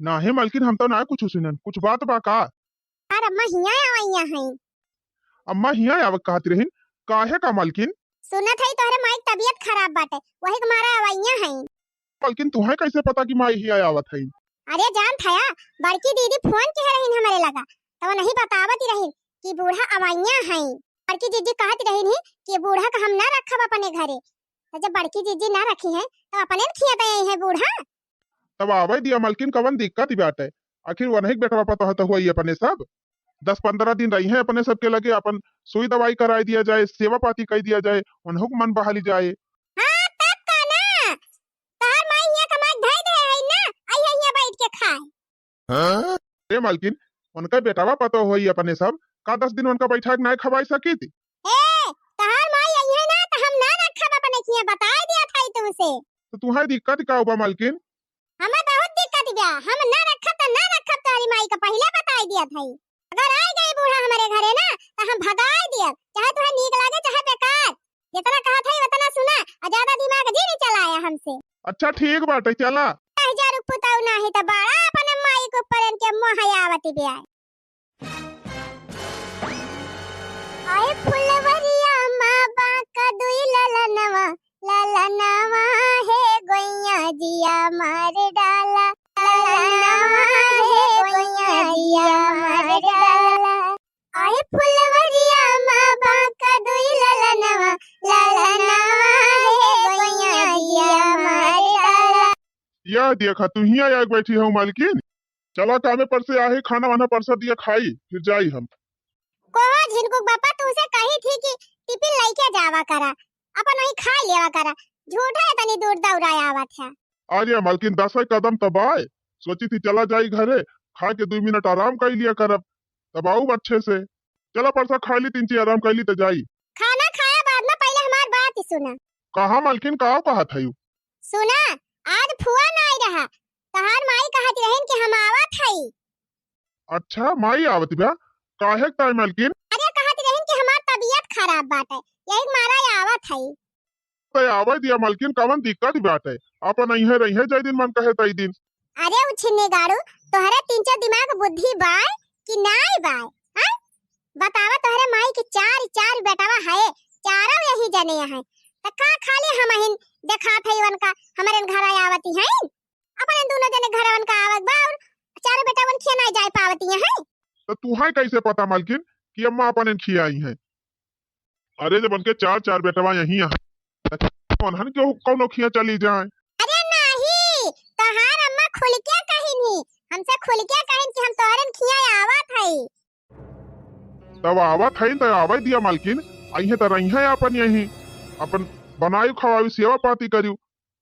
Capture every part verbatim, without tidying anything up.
नाहीं मलकिन, हम तउ नाहीं कुछ सुनन। कुछ बात बा का? अरे अम्मा हियाँ आवइया हैं। अम्मा हियाँ आवक कहत रहिन, काहे का मलकिन? सुनत हई तोहरे माई के तबीयत खराब बाटे, वही के मारे आवइया हैं। मलकिन तुहैं कैसे पता कि माई हियाँ आवत हई? अरे जानत हया, बड़की दीदी फोन किहे रहिन हमरे लगा, तउ वनही बतावत रहिन कि बूढ़ा आवइया हैं। बड़की जीजी कहत रहिन ही कि बूढ़ा का हम ना रखब अपने घरे, तउ जब बड़की जीजी ना रखिहैं तउ अपने न खिया दे अइहैं बूढ़ा। तब आवै दिया मलकिन, कवन दिक्कत बाटे? आखिर वनही के बेटवा पतोह तो हुई अपने सब। दस पन्द्रह दिन रहिहैं अपने सबके लगे, अपन सुई दवाई कराई दिया जाए, सेवा पाती कई दिया जाए, वनहू के मन बहली जाए। हाँ, तब का ना? तोहार माई हियाँ कमाई धई दे है ना, अइहैं हियाँ बैठ के खाए। हाँ? अरे मलकिन, उनका बेटवा पतोह हुई अपने सब, का दस दिन उनका बैठा के नाहीं खवाई सकी थी? ए, तोहार माई अइहैं ना, त हम ना रखब अपने खिया, बताई दिया था तुमसे। तो तुहैं दिक्कत का बा मलकिन? हमें बहुत दिक्कत बा, हम ना रखब त ना रखब, तोहरी माई का पहिले बताई दिया था। अगर आई गई बूढ़ा हमरे घरे ना, त हम भगाई दिया, चाहे तुहैं नीक लागे, चाहे बेकार। जितना कहत हई, उतना सुना, अउर ज्यादा दिमाग जिन चलाया हमसे। अच्छा, ठीक बाटे, चला। चाहे जा रुक पुताऊ, नाहीं त बड़ा अपने माई के ऊपर इनके मोह आवत बा। आए फुलवरिया मा बाँका दुई ललनवा, ललनवा हे गोइया जिया मार डाला, ललनवा हे गोइया जिया मार डाला। आए फुलवरिया मा बाँका दुई ललनवा, ललनवा हे गोइया जिया मार डाला। यह देखा, तू हियाँ आके बैठी हऊ मलकिन। चला कामे पर से आहे, खाना वाना परसा दिया खाई, फिर जाई हम। कोहो झिनकुक बापा, तुमसे कही थी कि टिफिन लइके जावा करा, अपन वहीं खाई लेवा करा, झूठा इतनी दूर दौड़ाए आवत है। अरे मलकिन, दसै कदम तब आए, सोची थी चला जाई घरे, खा के दुई मिनट आराम कई लिया करब, तब आऊ अच्छे से। चला परसा खाई ली, तीन चीज आराम कई ली त जाई। खाना खाया बाद में, पहिले हमार बात ही सुना। कहा मलकिन, का कहत हयू? सुना, आज फुआ नाई रहा, तोहार माई कहत रहिन कि हम आवत हई। अच्छा, माई आवत बा? काहे के ताई मलकिन? अरे कहत रहिन कि हमार तबीयत खराब बाटे, यही मारा आवत हई। त आवे दिया मलकिन, कवन दिक्कत बाटे? अपन अइहैं रहिहैं, जय दिन मन कहे तई दिन। अरे उछिन्नी गाड़ू, तोहरे तीन चार दिमाग बुद्धि बाय कि नाई बाय? हैं? बतावा, तोहरे माई के चार, चार बेटवा है, चारों यही जने हैं, त का खाली हमहिन देखात है इवन का, हमरे घर आवती हैं? अपने दोनों जने घरवन का आवत बा और चारों बेटवन खिया नाई जाए पावती हैं। त तुहैं कैसे पता मलकिन कि अम्मा अपन खिया आई हैं? अरे जब उनके चार, चार बेटवा यहीं हैं, त उन्हन के कौनो खिया चली जाए। अरे नहीं, तोहार अम्मा खुल के कहिन ही, हमसे खुल के कहिन कि हम तोहरन खिया आवत हई। तब आवत हई त आवे दिया मलकिन, अइहैं त रहिहैं अपन यहीं, अपन बनाई खवाई, सेवा पाती करियो,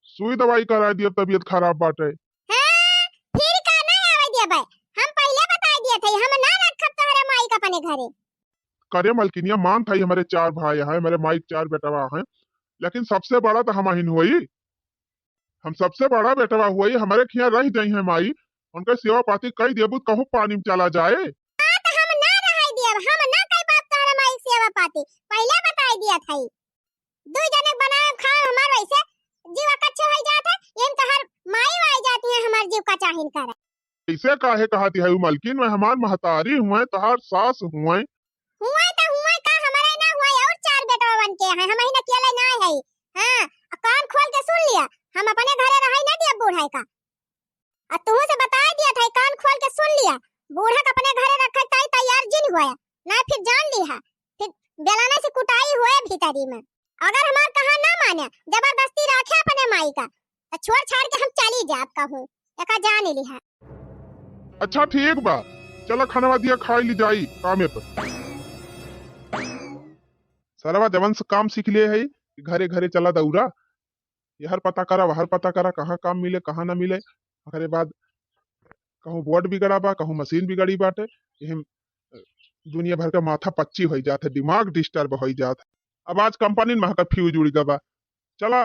सुई दवाई कराई दिया, तबीयत खराब बाटे। हाँ, फिर का ना आवे दिया बे, हम पहिले बताई दिया थे, हम ना रखब तोहरे माई का अपने घरे। करे मलकिनिया, मान थाई हमरे चार भाई हैं, हमरे माई के चार बेटवा हैं, लेकिन सबसे बड़ा त हमहिन होई। हम सबसे बड़ा बेटवा हुई, हमरे खिया रह जाई हैं माई, उनके सेवा पाती कई देबू, कहूँ पानी में चला जाए। हाँ, त हम ना रहै दियब, हम ना कई पाब तोहरे माई के सेवा पाती, पहिले बताई दिया था। दुई जने के बनाए खाए हमार वैसे जीव कच्चे हो जात है, ये तोहर माई वाई जाती है, हमार जीव का चाहिन करे। ऐसे काहे कहती है मलकिन, मैं हमार महतारी हुए, तोहार सास हुए, हुए त हुए का, हमरे ना हुए, और चार बेटवन के हैं, हमहिन अकेले ना है। हाँ, कान खोल के सुन लिया, हम अपने घरे रहै ना दिया बूढ़ा का। आ तुहू से बताई दिया था, कान खोल के सुन लिया, बूढ़ा के अपने घरे रखे ताई तैयार जिन हुए, ना फिर जान लिहा, फिर बेलाना से कुटाई हुए भीतरी में। अगर हमार कहा ना माने, जबरदस्ती रखे अपने माई का, त छोड़ छाड़ के हम चली जाब कहूँ, एका जान लिहा। अच्छा ठीक बा, चला खानवा दिया खाई ली जाई कामे पर। सरवा जवन से काम सीख लिए है, घरे घरे चला दौरा, यहर पता करा, वहर पता करा, कहाँ काम मिले, कहाँ ना मिले। ओकरे बाद कहूँ बोर्ड बिगड़ा बा, कहूँ मशीन बिगड़ी बाटे, यही दुनिया भर का माथा पच्ची होई जात है, दिमाग डिस्टर्ब होई जात है। अब आज कंपनी में महका फ्यूज उड़ गवा, चला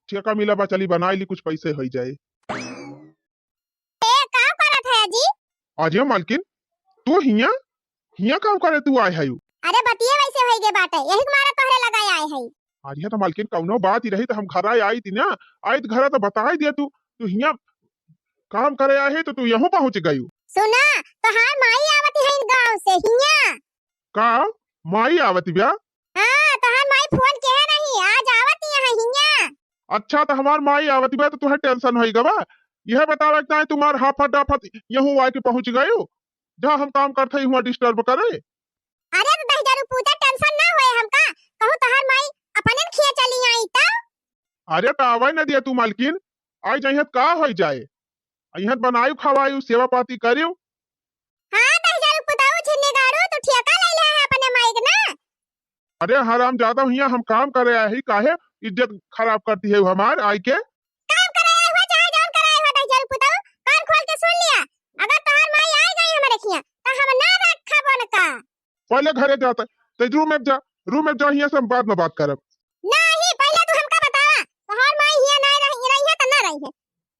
ठेका मिला बा, चली बनाई ली, कुछ पैसे होई जाए। ए, का करत है जी? अरे मलकिन, तू हिया, हिया काम करे तू आए है? अरे बतिये वैसे होई गे बाटे, यही के मारे तोहरे लगा आए है। अरे तो मलकिन, कौनो बात ही रही तो हम घर आए आई थी ना, आई तो घर तो बताई दिया तू, तू हिया काम करे आही तो तू यहूँ पहुँच गयू। सुना, तोहार माई आवत है इन गाँव से हियाँ। का? माई आवत बा? हाँ, तोहार माई फोन किहे रही, आज आवत है हियाँ। अच्छा, तो हमार माई आवत बा तो तुहे tension होई गवा। यह बतावे के चाहे तुम्हार हाफत डाफत यहूँ आके पहुँच गयू, जहाँ हम काम करत हई हुआँ disturb करे। अरे तो दहिजरू पूता, tension ना होए हमका, कहूँ तोहार माई अपने न खिया चली आई तो। अरे तो आवे न दिया तू मालकिन, आई जाइहत का होई जाए, अइहत बनायु खवायु सेवा पाती करियो। हाँ दहिजरू पुताऊ छिन्नी गाड़ू, तू ठेका ले ले है अपने माई के ना। अरे हरामजादा, हियाँ हम काम करे आए ही, काहे इज्जत खराब करती है हमार आई के? काम करे आए हुआ चाहे जौन करे आए हुआ दहिजरू पुताऊ, कान खोल के सुन लिया, अगर तोहार माई आई गई हमरे खिया तो हम ना रखब उनका। पहले घरे जाता, ते रूम में जा, रूम में जा, हियाँ से हम बाद में बात करब। नहीं, पहले तू हमका बतावा, तोहार माई हियाँ ना रही, रही है तो ना रही है,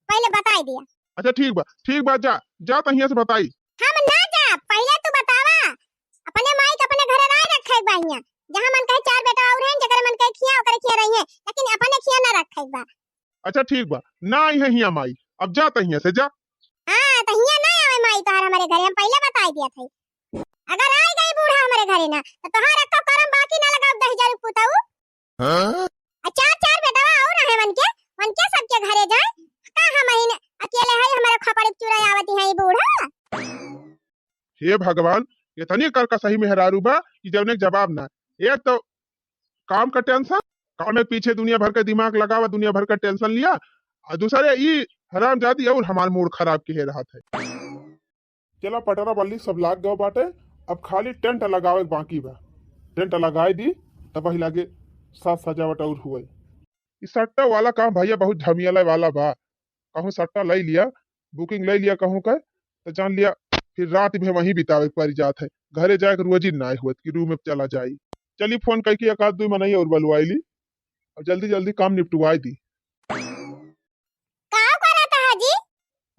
पहले बताई दिया। अच्छा ठीक बा, ठीक बा, जा, जा तो हियाँ से बताई। हम ना जा, पहले तू बतावा, अपने माई के अपने घरे ना रखे बा हियाँ, जहाँ मन कहे चार बेटा और हैं, जकरे मन कहे खिया ओकरे खिया रही है, लेकिन अपने खिया ना रखे बा। अच्छा ठीक बा, ना आई है हियाँ माई, अब जा तो हियाँ से जा। हाँ, तो हियाँ ना आवे माई तोहार हमरे घरे, हम पहले बताई दिया था। अगर आई गई बूढ़ा हमरे घरे ना, तो तोहार एको करम बाकी ना लगाब दहिजरू पुताऊ। हाँ? आ चार चार बेटवा और रहे मन के, मन के सबके घरे जाए, का हम ही न अकेले है, हमरे खपड़ी चुरा आवती है ई बूढ़ा। हे भगवान, इतनी कर का सही मेहरारू बा कि जौने के जवाब ना। एक तो काम का tension, काम में पीछे दुनिया भर का दिमाग लगावा, दुनिया भर का tension लिया, और दूसरे ई हरामजादी और हमार mood खराब किहे रहत है। चला पटरा बल्ली सब लाग गवा बाटे, अब खाली टेंट लगावे के बाकी बा। टेंट लगाए दी, तब वही लागे साज सजावट और हुए। ई सट्टा वाला काम भैया बहुत झमेला वाला बा। कहूँ सट्टा ले लिया, booking ले लिया कहूँ का, तो जान लिया फिर रात भी वहीं बितावे के पड़ जात है। घरे जाए के रोज ही ना हुआ कि रूम में चला जाई। चली फोन करके एक आध दो मनई और बलवाई ली, और जल्दी जल्दी काम निपटवाई दी। का करत हा जी?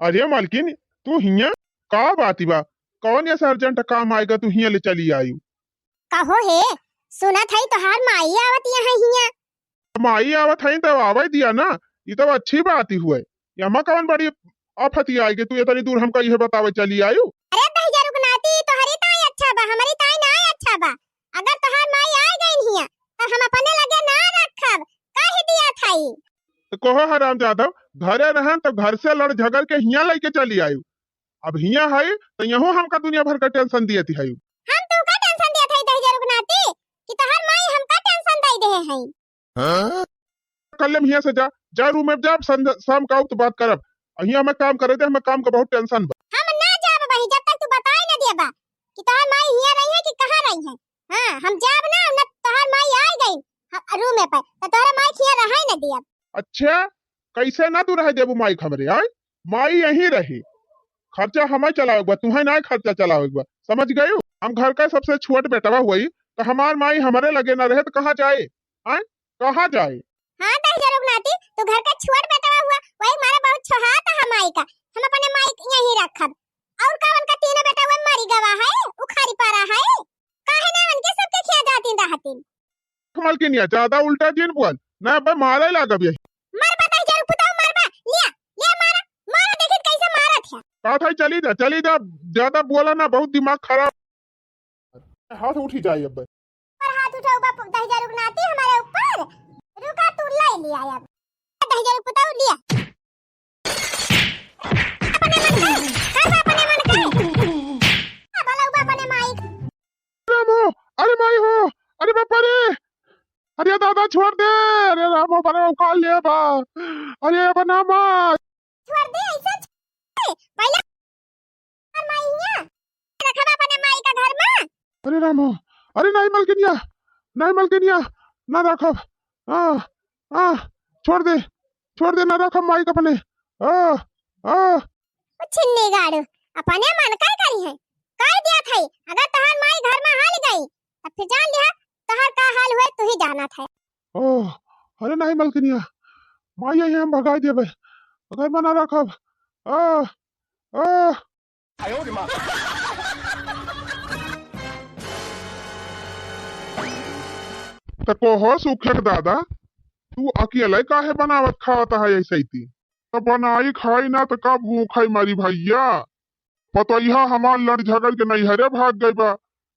अरे मालकिन, तू हियाँ का बाती बा? कौन ऐसा urgent काम आएगा तू हियाँ ले चली आयु? कहो हे, सुनत हई तोहार माई आवत यहाँ हियाँ। माई आवत हई तब आवे दिया ना, ई तो अच्छी बात ही हुए। यमा कौन बड़ी आफत ही आएगी तू इतनी दूर हमका यह बतावे चली आयु? अरे दहिजरू के नाती, तोहरी ताई अच्छा बा, हमरी ताई ना अच्छा बा। अगर तोहार माई आ गई हियाँ तो हम अपने लगे ना रखब, कह दिया था ई। तो कहो हरामजादा, घरे रहन तो घर से लड़ झगड़ के हियाँ लेके चली आयु। अब हियाँ है तो यहू हमका दुनिया भर का tension दिए थी है। हम तू का tension दिए थे दहिजरू के नाती कि तोहार माई हमका tension दे दे है? हाँ? कर लेम हियाँ से जा, जा रूम में जा, संध्या, शाम का आउब तो बात करब। अहियाँ हमें काम करे दे, हमें काम का बहुत tension बा। हम ना जाब बही जब तक तू बताई ना देबा कि तोहार माई हियाँ रही है कि कहाँ रही है। हाँ, हम जाब ना, ना तोहार माई आई गई रूम में पर, तो तोहरा माई खिया रहे ना दिया। अच्छा, कैसे ना तू रह देबू माई हमरे, आय? माई यहीं रही, खर्चा हमें चलावे के बा, तुहें ना खर्चा चलावे के बा, समझ गयू? हम घर का सबसे छोट बेटवा हुई, तो हमार माई हमरे लगे ना रहे तो कहाँ जाए, आय? कहाँ जाए? हाँ, दहिजरू के नाती, तू घर का छोट बेटवा हुआ, वही मारा बहुत छोहात है माई का, हम अपने माई के यहीं रखब। और का उनका तीनों बेटा हुआ मरी गवा है, उखारी पारा है, काहे ना उनके सबके खिया जाती रहती। मलकिनिया, ज्यादा उल्टा जिन बोल, ना बे मारे लागब यही। मर बा दहिजरू पुताऊ, मर बा, लिया, लिया मारा, मारा देखी कैसे मारत है। का था, चली जा, चली जा, ज्यादा बोला ना, बहुत दिमाग खराब। हाथ उठी जाए अब। पर हाथ उठाऊ बा दहिजरू के नाती हमारे ऊपर, रुका तू ले लिया अब। दहिजरू पुताऊ लिया। अपने मन का, हर बा अपने मन का। अब अलऊ बा अपने माई। राम हो, अरे माई हो, अरे बापा रे, अरे दादा छोड़ दे, अरे राम हो, बड़ा उखाड़ ले बा, अरे बना मार। छोड़ दे, ऐसा छोड़ दे। पहले हमार माई हियाँ रखबा अपने माई का घर में। अरे राम हो, अरे नहीं मलकिनिया, नहीं मलकिनिया, ना रखब, आ, आ, छोड़ दे, छोड़ दे, ना रखब माई का अपने, आ, आ। ओ छिन्नी गाड़ू, अपने मन का करी है, कह दिया था, अगर तोहार माई घर में हाल गई, तब फिर जान लिया, तोहार का हाल हुए, तू ही जाना था। ओह, अरे नहीं मलकिनिया, माई यही हम भगाई देबे, घर में ना रखब, आ, आ। त कहो सुखेक दादा, तू अकेले काहे बनावत खावत है ऐसे ही ती? त बनाई खाई ना त का भूख है मरी भइया? पतोहिया हमार लड़ झगड़ के नैहरे भाग गई बा,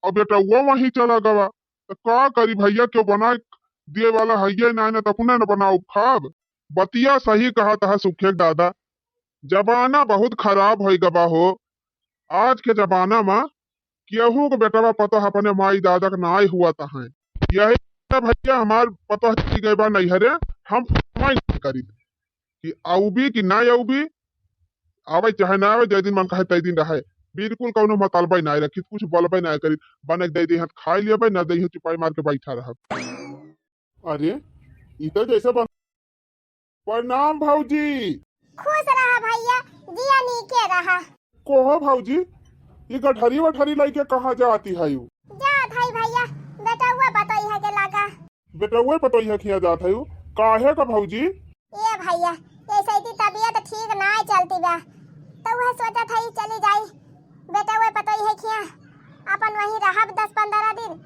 अउर बेटउआ वहीं चला गवा। त का करी भइया, केहू बनाए दिए वाला हइये नाहीं, ना त अपने न बनाउब खाब। बतिया सही कहत ह सुखे दादा, जमाना बहुत खराब होइ गवा हो। आज के जमाना मा केहू के बेटवा पतोह अपने माई दादा के नाई हुआ त है। यही भइया हमार पतोह चली गई बा नैहरे, हम फरमाई नहीं करी कि आउबी कि ना आउबी, आवे चाहे ना आवे, जय दिन मन कहे तय दिन रहे, बिल्कुल कौनो मतलबे ना रखी, कुछ बोलबे ना करी, बने दे दे हाथ खाए लिया ना दे चुपाई मार के बैठा रहब। अरे, ई तो जैसे बन-, प्रणाम भौजी। खुश रहा भइया, जिया नीके रहा। कोहो भौजी, ई गठरी वठरी लइके कहाँ जाती है यू? जात है भइया, बेटउआ पतोहिया के लगा। बेटउआ पतोहिया खिया जात है यू? काहे का भौजी? ए भइया, ऐसे ही तबीयत ठीक ना चलती बा, तो वह सोचत है चली जाई बेटउआ पतोहिया खिया, अपन वहीं रहब दस पन्द्रह दिन,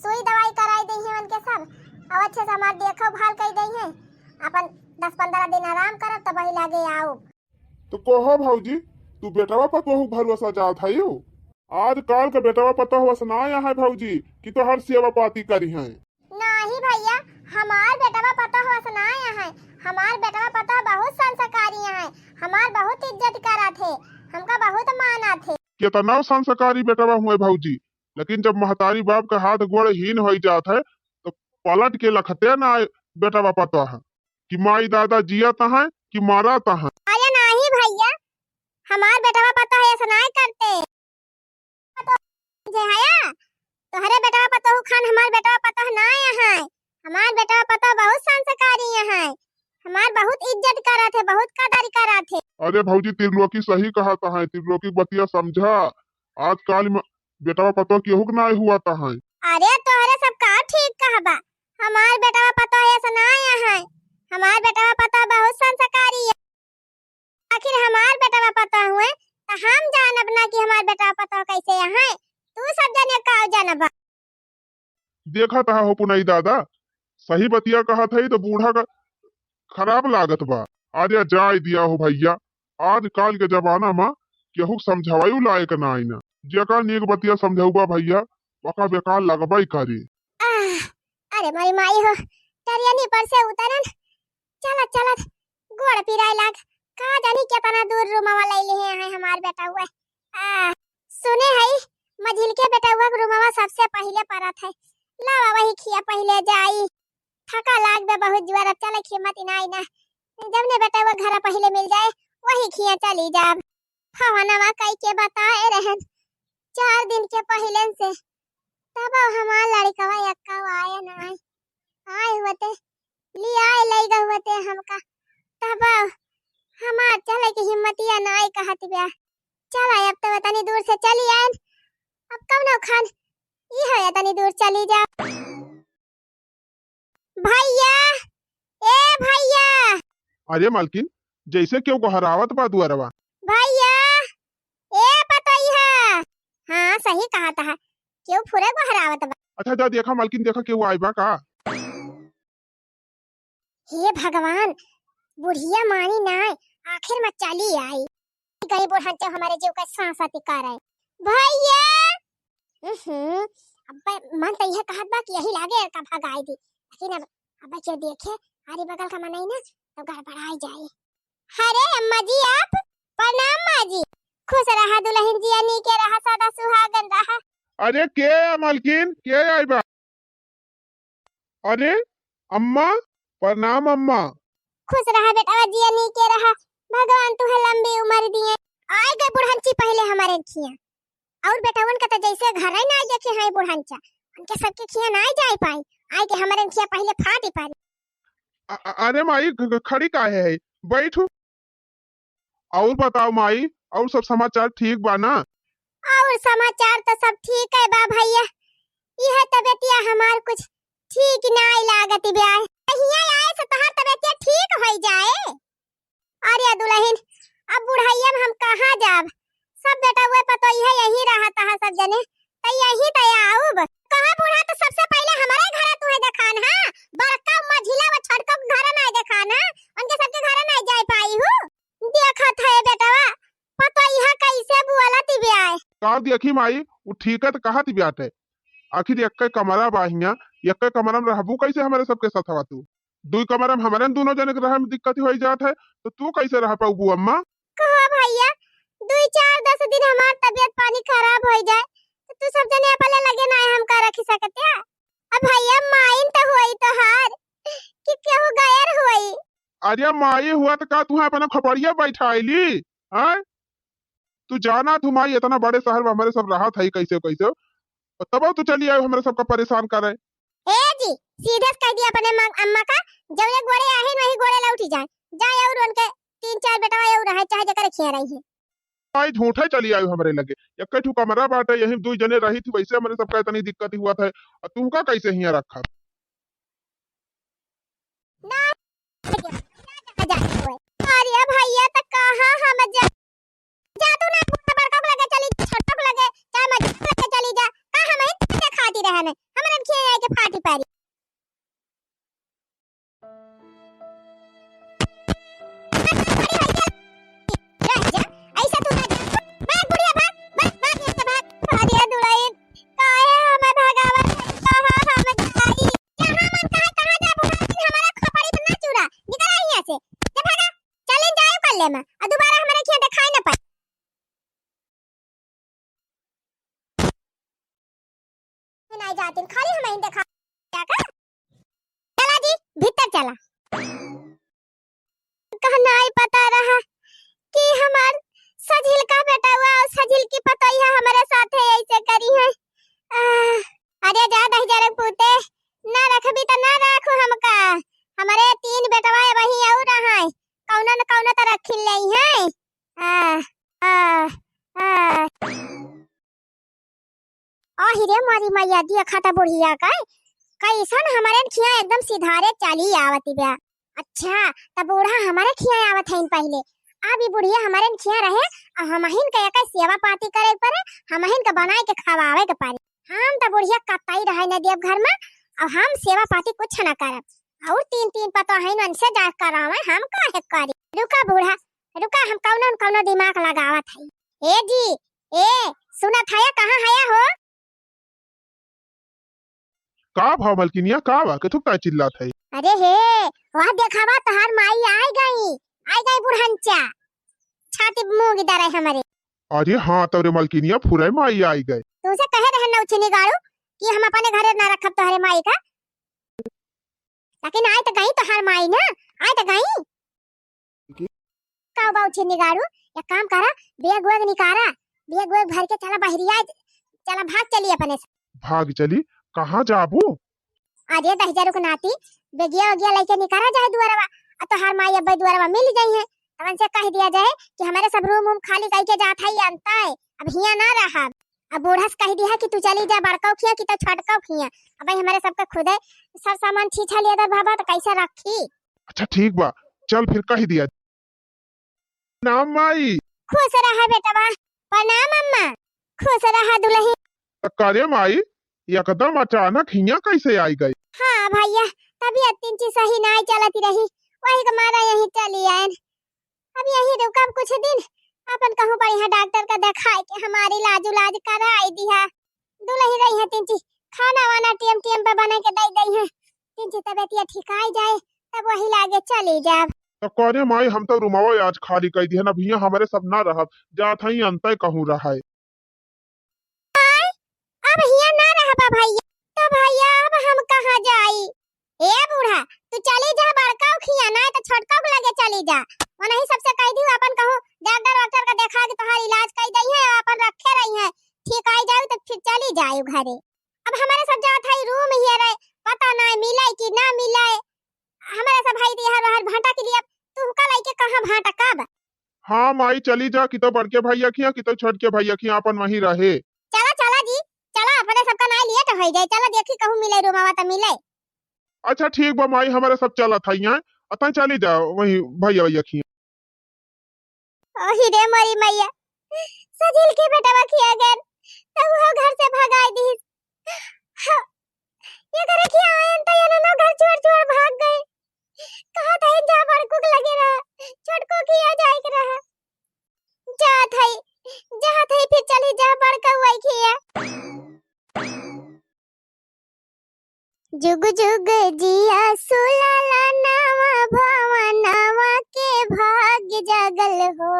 सुई दवाई कराई दी है उनके सब, और अच्छे से हमार देखो भाल कर दी है, अपन दस पन्द्रह दिन आराम करब, तब वही लागे आउब। तो कहो भौजी, तू बेटवा पतोहू भरोसा जात हयू? आजकाल के बेटवा पतोह वस ना है भौजी कि तोहर सेवा पाती करी हैं। नाही भइया, हमार बेटवा पतोह वस ना है। हमार बेटवा पतोह बहुत संस्कारी है, हमार बहुत इज्जत करत है, हमका बहुत मानत है। कितना संस्कारी बेटवा हुए भौजी, लेकिन जब महतारी बाप का हाथ गोड़ हीन होई जात है, तो पलट के लखते ना बेटवा पतोह कि माई दादा जियत हैं कि मरत हैं। अरे नाही भइया, हमार बेटवा पतोह ऐसा नाय करते। पतोह जे हया, तोहरे बेटवा पतोह खान हमार बेटवा पतोह नाय है। हमार बेटवा पतोह बहुत संस्कारी है, हमार बहुत इज्जत करत है, बहुत कदर करत है। अरे भौजी, त्रिलोकी सही कहत है, त्रिलोकी बतिया समझा। आजकाल में बेटवा पतोह केहू के नाय हुआ त है। अरे तोहरे सब का ठीक कहबा, हमार बेटवा पतोह ऐसा नाय है, हमार बेटवा पतोह बहुत संस्कारी है। आखिर हमार बेटवा पतोह हुए, त हम जानब ना कि हमार बेटवा पतोह कैसे है, तू सब जने का जानबा। देखत हा हो पुनई दादा, सही बतिया कहत है तो बूढ़ा का खराब लागत बा। अरे जाए दिया हो भइया, आजकाल के जमाना मा केहू समझावयू लायक नाई ना। जेका नीक बतिया समझौबा भइया, ओका बेकार लगबई करी। आह, अरे मोरी माई हो, टरियनी पर से उतरन, चलत चलत गोड़ पिराए लाग। का जानी केतना दूर रूमवा लइले हैं हमार बेटउआ। आह, सुने हई, मझिलके बेटउआ के रूमवा सबसे पहिले परत है। लावा वही खिया पहिले जाई। थका लाग बे बहुत जुआर, अब चले हिम्मत इनाई ना। जब ने बेटउआ घर पहिले मिल जाए, वही खिया चली जाब। फवनवा कई के बताए रहन, चार दिन के पहिलेन से, तब हमार लड़कवा यक्का आए नाई। आए हुए ते, लियाए लई गए हुए ते हमका, तब हमार चले के हिम्मतिया नाई कहत ब्या। चला अब तो तनी दूर से चली आए, अब कौनो खान ई है तनी दूर चली जा। भइया, ए भइया। अरे मालकिन, जैसे केहू गोहरावत बा दुआरवा। भइया, ए पतोहिया। हाँ, सही कहत है, केहू फुरे गोहरावत बा। अच्छा जा देखा मालकिन, देखा केहू आए बा का। हे भगवान, बुढ़िया मानी नाय, आखिर में चली आई। गई बुढ़न तो हमारे जीव का सांस अति करे। भइया! उहुं, अब्बे मन तो यह कहत बा कि यही लागे का भगाई दी, लेकिन अब, अब्बे जो देखे, आरी बगल का मनई ना, तो गड़बड़ाई जाई। अरे अम्मा जी आप, प्रणाम माँ जी। खुश रहा दुलहिन जिया, नीके रहा, सदा सुहागन रहा। अरे के है मालकिन, के आई बा? अरे अम्मा, प्रणाम अम्मा। खुश रहा बेटवा, जिया नीके रहा, भगवान तुहे लंबी उम्र दिए। आए गए बुढ़ंची पहिले हमारे खिया, और बेटवन का तो जैसे घर ही ना देखे हैं बुढ़ंचा, उनके सबके खिया ना जाए पाई, आए के हमारे खिया पहिले फाटी पारी। अ-, अ-, अरे माई, ख-, ख-, खड़ी काहे है, बैठू। और बताओ माई, और सब समाचार ठीक बा ना? और समाचार तो सब ठीक है बा भइया, यह तबीयतिया हमार कुछ ठीक नाई लागत ब्या। हियाँ आए से तोहार तबीयतिया ठीक होई जाए। अरे दुलहिन, अब बुढ़इया में हम कहाँ जाब? सब बेटउए पतोहिए यहीं रहत ह सब जने, त यहीं त आउब। कहाँ बूढ़ा, तो सबसे पहिले हमारे घर तुहे देखान है, बड़का मझिला व छोटका के घर नाई देखान है, उनके सबके घर नाई जाए पाई। अब देखी माई, उ ठीक है त कहत बाटे, आखिर एक्के कमरा बा हियाँ, एक्के कमरा में रहबू कैसे हमरे सबके सथवा तू? दुई कमरा में हमरे दुनो जने के रहे में दिक्कत होइ जात है, तो तू कैसे रह पाउबू अम्मा? कहो भैया, दुई चार दस दिन हमार तबियत पानी खराब होइ जाए, तो तू सब जने अपने लगे ना हमका रखी सकते है? अब भैया माइन तो होई तोहार कि केहू गैर होई? अरे माई हुआ तो का तुहे अपना खोपड़िया बैठाइली, हैं? तू जाना तू माई इतना बड़े शहर में हमरे सब रहत है कैसे कैसे, और तब तू चली आयो हमरे सबका परेशान करे। ए जी, सीधे से कह दिया अपने माँ, अम्मा का, जौने गोड़े आहिन वही गोड़े लौटी जाए, जाए और उनके तीन चार बेटवा और रहे, चाहे जकर खिया रही है। भाई झूठे चली आयो हमरे लगे, एक ठू कमरा बाटे, यही दुई जने रही थी, वैसे हमरे सबका इतनी दिक्कत हुआ था, और तुमका कैसे हियाँ रखा? ना, अरे भैया, तो कहाँ हम जा, जा तू ना, बड़का को लगे चली जा, छोटा को लगे, चाहे मझी को लगे चली जा, का हम ही तुझे खाती रहे में, हमरे खिया आए के फाटी पारी। रह जा, ऐसा तू रह जा। भाग बुढ़िया, भाग, भाग, भाग यहाँ से भाग। अरे दुल्हन, काहे हमें भगावत है? कहाँ हम जाई? जहाँ मन कहे, तहाँ जा, बुढ़ा, लेकिन हमारा खोपड़ी पर ना चूड़ा। निकल आ यहाँ से। जा भागा। चल इन जाए कर ले मैं। और दोबारा हमारे खिया दिखाई ना पाए। नहीं जाती, खाली हम ही देखा। क्या कर? चला जी, भीतर चला। कहना ही पता रहा कि हमार सझिल का बेटा हुआ और सझिल की पतोहिया हमारे साथे ऐसे करी है। आह, अरे जा दहिजरक पूते, ना रखबी त ना राखू हमका। हमारे तीन बेटवा वही और रहा है, कौनो न कौनो त रखी ले है। आह, आह, आह। आहि रे मोरी मैया, देखा त बुढ़िया का, कैसन हमरे खिया एकदम सिधारे चाली आवत बा। अच्छा, त बूढ़ा हमरे खिया आवत हइन पहिले। अब ई बुढ़िया हमरे खिया रहे, अब हमहिन के एकर सेवा पाती करे के परे, हमहिन के बनाए के खवावे के परे। हम त बुढ़िया कतई रहे न देब घर में, अब हम सेवा पाती कुछ न करब। और तीन तीन पतोहिन उनसे जा करावे, हम काहे करी? रुका बूढ़ा, रुका, हम कौनो न कौनो दिमाग लगावत हई। ए जी, ए, सुनत हया, कहाँ हया हो? का भा मलकिनिया, का बा? केथुक ताई चिल्लात है? अरे हे, वह देखावा, तोहार माई आइ गई, आइ गई बुढ़ंचा, छाती मूंग दरे हमरे। अरे हाँ, तोरे मलकिनिया फुरै माई आइ गए। तुमसे कहे रहे नौछिनी गाड़ू कि हम अपने घरे ना रखब तोहरे माई का, लेकिन आइ त गई तोहार माई ना, आइ त गई। का बाऊ छिन्नी गाड़ू, एक काम करा, बैग वैग निकारा, बैग वैग भर के चला बहरिया, चला भाग चली अपने से। भाग चली? कहाँ जाबू? अरे दहिजरू के नाती, बेगिया वगिया लइके निकारा जाए दुआरवा, आ तोहार माई अब्बे दुआरवा मिल जाई है, तवन से कह दिया जाए कि हमरे सब रूम वूम खाली कइके जात है, अंता है, अब हियाँ ना रहब। अब बूढ़ा से कह दिया कि तू चली जा बड़कौ खिया कि तो छोटकौ खिया, अब हमरे सबके खुदे सब सामान छीछा लिया दर बाबा तो कैसे रखी? अच्छा ठीक बा, चल फिर कह दिया। प्रणाम माई। खुश रहा बेटवा। प्रणाम अम्मा। खुश रहा दुलही। त करे माई, एकदम अचानक हियाँ कैसे आई गई? हाँ भैया, तबीयत तिनची सही नाई चलत रही, वही के मारा यहीं चली आयन। अब यहीं रुकब कुछ दिन, अपन कहूँ बढ़िया डॉक्टर का देखाए के हमार इलाज उलाज कराई दिहा। दुलही रही है तिनची, खाना वाना टेम टेम पे बना के दे दई है। तिनची तबीयतिया ठिकाई जाए, तब वही लागे चली जाब। त करे माई, हम तो रूमवा आज खाली कई दिहन, अब हियाँ हमरे सब ना रहब, जात हई अंतय कहूँ रहे। आय, अब हियाँ ना रहबा भैया, तो भैया अब हम कहाँ जाई? ए बूढ़ा, तू चली जा बड़का उखिया, ना तो छोटका के लगे चली जा। उन्हीं सबसे कह दी अपन कहूँ डॉक्टर वॉक्टर का देखा के तोहार इलाज कर दई है, अपन रखे रही है, ठीक आई जाऊ तो फिर चली जाऊ घरे। अब हमारे सब जात है रूम हियरे, पता ना मिले कि ना मिले। हमारे सब भाई दिया बाहर भाटा के लिए, अब तू का लइके कहाँ भाटा कब? हाँ माई, चली जा, कि तो बड़के भैया खिया, कि तो छोटके भैया खिया, अपन वहीं रहे। चला, चला जी, चला, अपने सबका ना लेट हो जाए, चला देखी कहूँ मिले रूमवा त मिले। अच्छा ठीक बा माई, हमारे सब चलत है यहाँ, अतः चली जा वहीं भैया भैया खिया। ओही रे मोरी मैया, सजिल के बेटवा खिया गन, तब वो घर से भगाई दीस। हाँ, ये घर खिया आयन त ये ना घर छोड़ छोड़ भाग गए। कहा था जा बड़कू के लगे रहा, छोटकू खिया जाए के रहा। जात है, जात है, फिर चली जा बड़का जुग जुग जिया सुलाला नवा भवनवा के भाग जागल हो।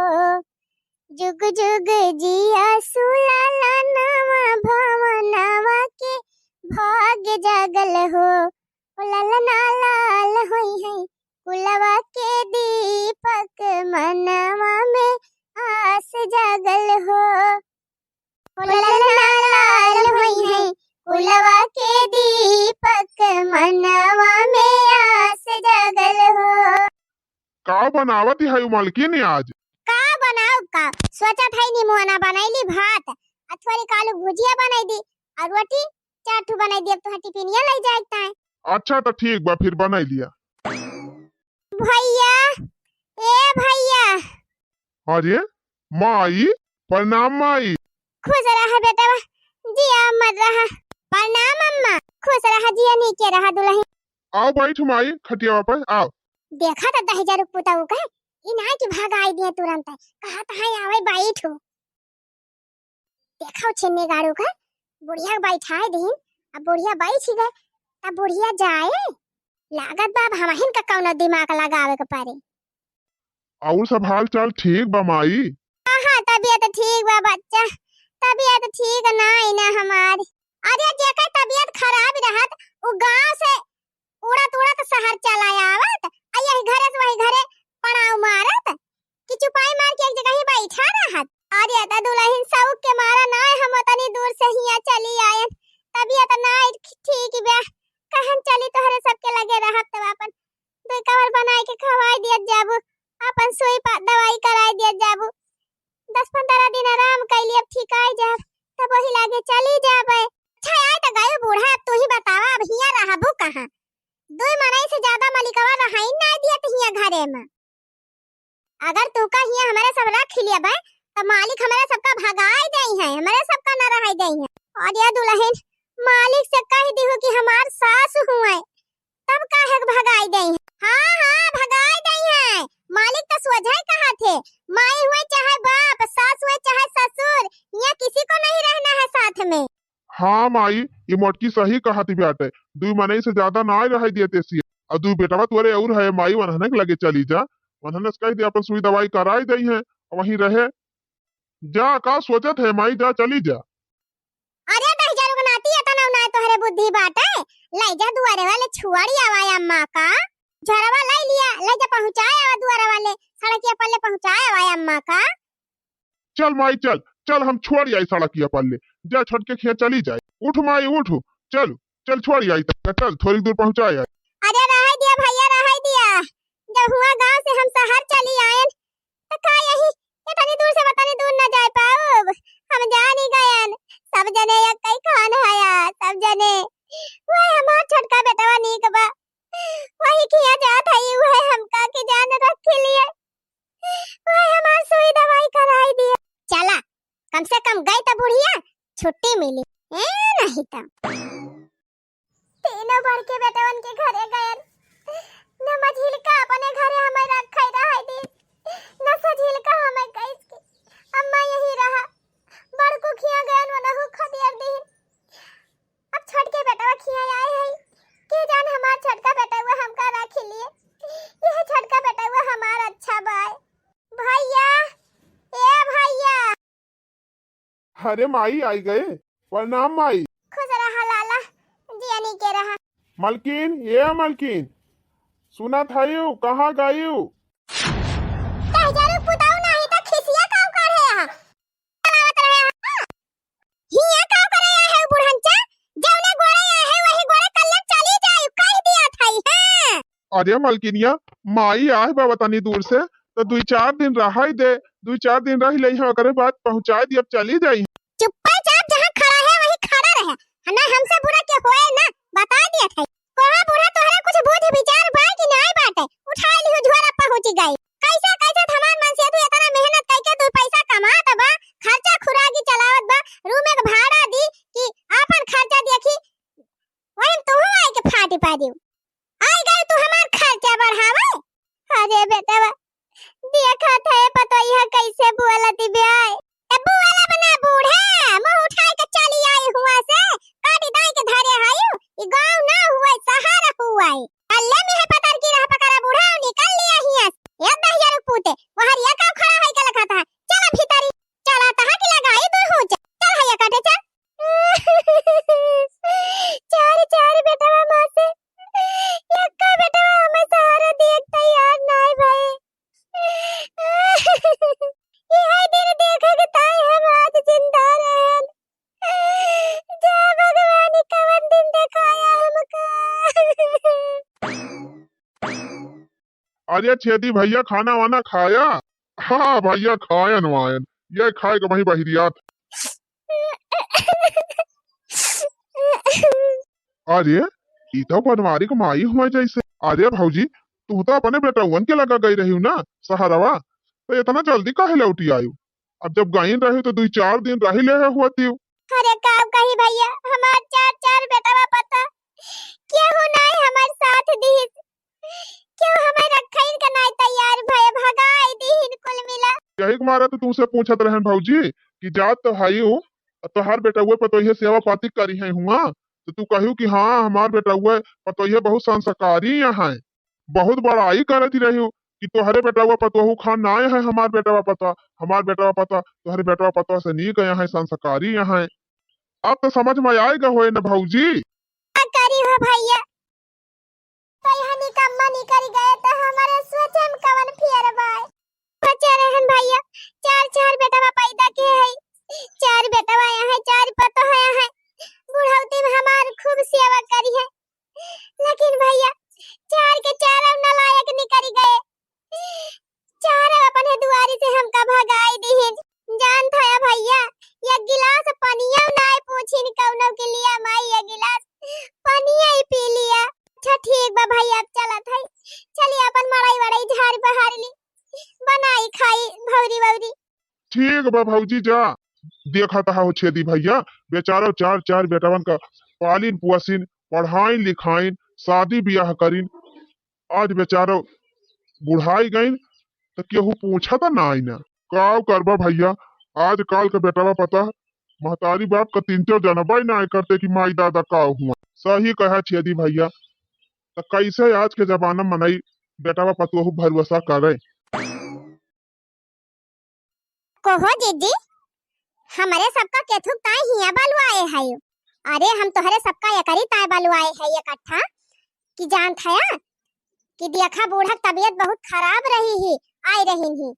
जुग जुग जिया सुलाला नवा भवनवा के भाग जागल हो। ओ ललना लाल होई है कुलवा के दीपक, मनवा में आस जागल हो। ओ ललना लाल होई है कुलवा के दीपक, मनवा में आस जागल हो। का बनावत है मलकिन आज? का बनाऊ का? सोचत है निमोना बनैली भात, आ थोड़ी कालू भुजिया बनाई दी, और रोटी चार ठो बनाई दी, अब तुहार टिफिनिया ले जाए ताए। अच्छा तो ठीक बा, फिर बनाई लिया। भैया, ए भैया। अरे माई, प्रणाम माई। खुश रहा बेटवा, जिया अमर रहा। प्रणाम अम्मा, खुश रहा, जिया नीके रहा दुलही। आओ बैठ माई, खटियावा पर आओ। देखा त दहिजरू पुतऊ का, ई नाई कि भगाई दिए तुरंत, कहा त है आवे बैठो। देखो छिन्नी गाड़ू का, बुढ़िया के बैठाए दीन, अब बुढ़िया बैठ गए, तब बुढ़िया जाए, लागत बा अब हमहिन का कौनो दिमाग लगावे के पड़े। और सब हाल चाल ठीक बा माई? हाँ, हाँ, तबीयत ठीक बा बच्चा, तबीयत ठीक नाई ना हमार। अरे जेकर तबीयत खराब रहत, उ गांव से उड़त उड़त शहर चला आवत, आ यही घरे से वही घरे पड़ाव मारत, कि चुपाई मार के एक जगह ही बैठा रहत। अरे त दुलहिन सौक के मारा नाय हम तनी दूर से हिया चली आयन, तबीयत नाय ठीक बा, कहन चली तोहरे सबके लगे रहब तब अपन दुई कवर बनाई के खवाई दियत जाबू, अपन सुई पा दवाई कराई दियत जाबू, दस पन्द्रह दिन आराम कैली, अब ठिकाई जाब, तब वही लागे चली जाबे। अच्छा आय त गयो बूढ़ा, अब तू ही बतावा, अब हिया रहबू कहाँ? दुई मनई से ज्यादा मलिकवा रहाई ना दियत हिया घरे में। अगर तू का हिया हमरे सब रख लेबे, त मालिक हमरे सबका भगाई देई है, हमरे सबका न रहाई देई है। और ये दुलहिन, मालिक से कह दिहु कि हमार सास हुए, तब काहे के भगाई देई है? हाँ, हाँ, भगाई देई है। मालिक त सोझा ही कहा थे, माई हुए चाहे बाप, सास हुए चाहे ससुर, यहाँ किसी को नहीं रहना है साथ में। हाँ माई, ई मोटकी सही कहत बाटे। दुई मनई से ज्यादा नाय रहे दिए तेसी। और दुई बेटवा तोरे और है माई, वनहने के लगे चली जा। वनहने से कह दे अपन सुई दवाई कराई देई है, वहीं रहे। जा, का सोचत है माई, जा, चली जा। अरे दहिजरू के नाती, एतना नाय तोहरे बुद्धि बाटे। ले जा दुआरे वाले छुआड़ी आवा अम्मा का। झरवा ले लिया, ले जा पहुँचाए आवा दुआरे वाले, सड़किया पल्ले पहुँचाए आवा अम्मा का। चल माई चल, चल हम छोड़ आई सड़किया पल्ले, जा छोटके खिया चली जाए। उठ माई उठ, चल, चल छोड़ आई तक, चल थोड़ी दूर पहुँचा आई। अरे रहाई दिया भैया, रहाई दिया, जब हुआ गाँव से हम शहर चली आयन, त का यही एतनी दूर से वतनी दूर न जाए पाउब? हम जानी गयन, सब जने एक कई खान हया, सब जने। वह हमार छोटका बेटवा नीक बा, वही खिया जात हई, वह हमका के जान रख लिए। ओए, हमार सुई दवाई कराई दिया। चला, कम से कम गई त बुढ़िया छुट्टी मिली। ए, नहीं त। तीनों बड़के बेटवन के घरे गयन। न मझिलका अपने घरे हमें रखे रहे दी, न सझिलका हमें कहिस कि अम्मा यही रहा। बड़को खिया गयन, वनहु खदियर दीन। अब छोटके बेटवा खिया आए है, के जान हमार छोटका बेटवा हमका राखी लिए। यह छोटका बेटवा हमार अच्छा बाय। भैया, ए भैया। अरे माई आई गए, प्रणाम माई। खुश रहा लाला, जिया नीके रहा। मलकिन, ए मलकिन, सुनत हयू, कहाँ गयू? दहिजरू पुताऊ नाही त खिसिया काऊ काढ़े यहाँ। चलावत रहे हैं। हियाँ का करे आए है बुढ़नचा? जौने गोड़े आए है वही गोड़े कल्ले चली जाए, कह दिया था, हाँ। अरे मलकिनिया, माई आए बा तनी दूर से, तो दुई चार दिन रहाई दे, दुई चार दिन रह ले, ओकरे बाद पहुँचाए दिया, अब चली जाई। चुप्पे चाप जहाँ खड़ा है वही खड़ा रहे, ना हमसे बुरा के होए ना, बता दिया था। कहा बूढ़ा, तोहरे कुछ बुद्धि विचार बा कि नाय बाटे? उठाई लिहु झोरा पहुँची गई। कैसे कैसे हमार मनसेधू इतना मेहनत कइके दू पैसा कमात बा, खर्चा खुरागी चलावत बा, रूम के भाड़ा दी कि आपन खर्चा देखी, वही में तुहू आइके फाटी पा दियो। आई गई तू हमार खर्चा बढ़ावे। अरे बेटवा, देखत है पतोहिया कैसे बोलत बे। ए बुआला बना बूढ़ा, मुँह उठाए के चली आई हुआ से, काटी दाई के धरे हयू, ई गाँव ना हुए, शहर हुए। अल्ले में है पतर की रह पकड़ा बूढ़ा, निकल लिया हियाँ। ये दहिजरू पूते, वहर ये का खड़ा है के लखा था? चला भीतरी, चला तहा की लगाई दू हुचा। चल है ये काटे चल। चार, चार बेटवा माँ से, यक्का बेटवा हमें सहारा दिए के तैयार नाय भाई। यह दिन देखे के ताई हम आज जिंदा रहन। जा भगवान, कवन दिन देखाया हमका। अरे छेदी भैया, खाना वाना खाया? हाँ भैया, खायन वायन, ये खाए के वहीं बहिरियात। अरे, ई तो बनवारी के माई हुआ जैसे। अरे भौजी, तू तो अपने बेटउवन के लगा गई रही ना सहरवा, तो इतना जल्दी काहे लौटी आयु? अब जब गईन रही तो दुई चार दिन रही ले हुआ तीव। अरे का कही भैया, हमार चार चार बेटवा पता केहू नाई हमार साथ दीहिस, केहू हमार रखइन का नाई तैयार भय, भगाई दीहिन कुल मिला। यही के मारे तो तुमसे पूछत रहन भौजी कि जात तो हई हूँ, तोहार बेटउए पतोहिए सेवा पाती करी है हुआ, तो तू कहू कि हाँ, हमार बेटउए पतोहिए बहुत संस्कारी यहाँ है, बहुत बड़ाई करत रही हूँ कि तोहरे बेटवा पतोहू खान ना आए हैं, हमार बेटवा पता, हमार बेटवा पता, तोहरे बेटवा पता से नीक यहाँ है, संस्कारी यहाँ है। अब तो समझ में आएगा होए न भौजी। का करी हो भैया, तो यहाँ निकम्मा निकल गए तो हमारे सोचे में कवन फेर बाय। सोचे रहन भैया, चार चार बेटवा पैदा के है, चार बेटवा यहाँ है, चार पतोह यहाँ है, बुढ़ौती में हमार खूब सेवा करी है, लेकिन भैया, चार के चारों नालायक निकल गए। चारों अपने दुआरी से हमका भगाई दिहिन। जानत हया भैया, एक गिलास पनिया नाय पूछिन कौनो के लिए, माई एक गिलास पनिया ही पी लिया। अच्छा ठीक बा भैया, अब चलत है, चली अपन मड़ई वड़ई झाड़ बहार ली, बनाई खाई भौरी वौरी। ठीक बा भौजी, जा। देखत हो छेदी भैया, बेचारो चार चार बेटवन का पालिन पोसिन, पढ़ाइन लिखाइन, शादी बियाह करिन, आज बेचारो बुढ़ाई गइन त केहू पूछत नाई ना। काव करबा भैया, आजकाल के बेटवा पता महतारी बाप का तीन चार जनबा ही नाई करते कि माई दादा काव हुआ। सही कहा छेदी भैया, त कैसे आज के जमाना मनई बेटवा पतोहू भरोसा करे? कहो जीजी, हमरे सबका केथुक ताई हिया बलवाए है। अरे हम तोहरे सबका एकरी ताई बलवाए है इकट्ठा कि जानत हया कि देखा बूढ़ा के तबीयत बहुत खराब रही ही, आई रही ही,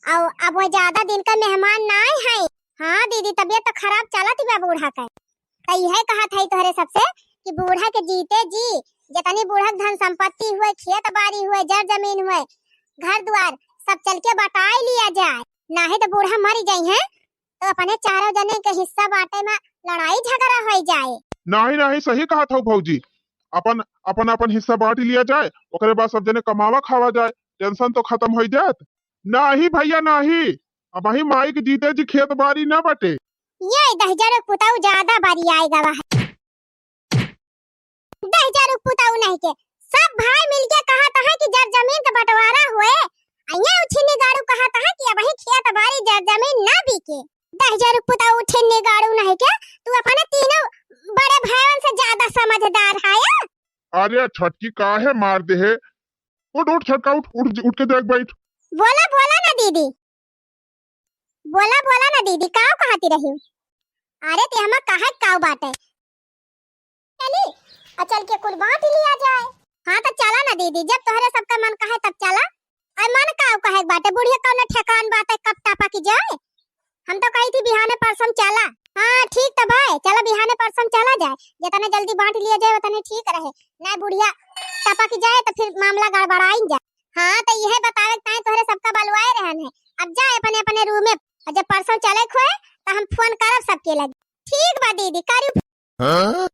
और अब वो ज्यादा दिन का मेहमान ना आए हैं। हाँ दीदी, तबीयत तो खराब चलत ही बा बूढ़ा का। त इहे कहत हई तोहरे सबसे कि बूढ़ा के जीते जी जितनी बूढ़ा के धन संपत्ति हुए, खेत बाड़ी हुए, जर जमीन हुए, घर द्वार, सब चल के बटाई लिया जाए, नाहीं तो बूढ़ा मरी जइहैं तो अपने चारों जने के हिस्सा बांटे में लड़ाई झगड़ा होइ जाए। नाहीं, नाहीं, सही कहत हौ भौजी, अपन, अपन, अपन हिस्सा बांट लिया जाए, ओकरे बाद सब जने कमावा खावा जाए, tension तो खतम होइ जात। नाहीं भैया नाहीं, अबहीं माई के जीते जी खेत बाड़ी न बटे। ये दहिजरू पुताऊ ज्यादा बरियाए गवा है। दहिजरू पुताऊ नहीं के, सब भाई मिलके कहत है कि जर जमीन के बंटवारा हुए, आ ये उछिन्नी गाड़ू कहत है कि अबहीं खेत बाड़ी जर जमीन ना बिके। दहिजरू पुताऊ उछिन्नी गाड़ू नहीं के, तू अपने तीनों बड़े भाईवन से ज्यादा समझदार है। अरे छोटकी काहे मार दे है? उठ, उठ छोटका, उठ, उठ, उठ के देख बैठ। बोला, बोला ना दीदी, बोला, बोला ना दीदी, काव कहती रही? अरे ते हमा कहे काव बाटे? चली, आ चल के कुल बांट लिया जाए। हाँ तो चला ना दीदी, जब तोहरे सबका मन कहे तब चला। अरे मन काव कहे के बाटे, बुढ़िया कौनो ठेकान बाटे, कब टपक जाए। हम तो कही थी बिहाने परसों चला। हाँ ठीक तो भाई, चला बिहाने परसों चला जाए, जितने जल्दी बांट लिया जाए उतने ठीक रहे, नहीं बुढ़िया टपक जाए तो फिर मामला गड़बड़ाइन जाए। हाँ तो यह बतावे के ताई तोहरे सबका बलवाए रहन है, अब जाए अपने अपने रूम में, और जब परसों चले खोए तो हम फोन करब सबके लगे। ठीक बा दीदी, करू। हाँ?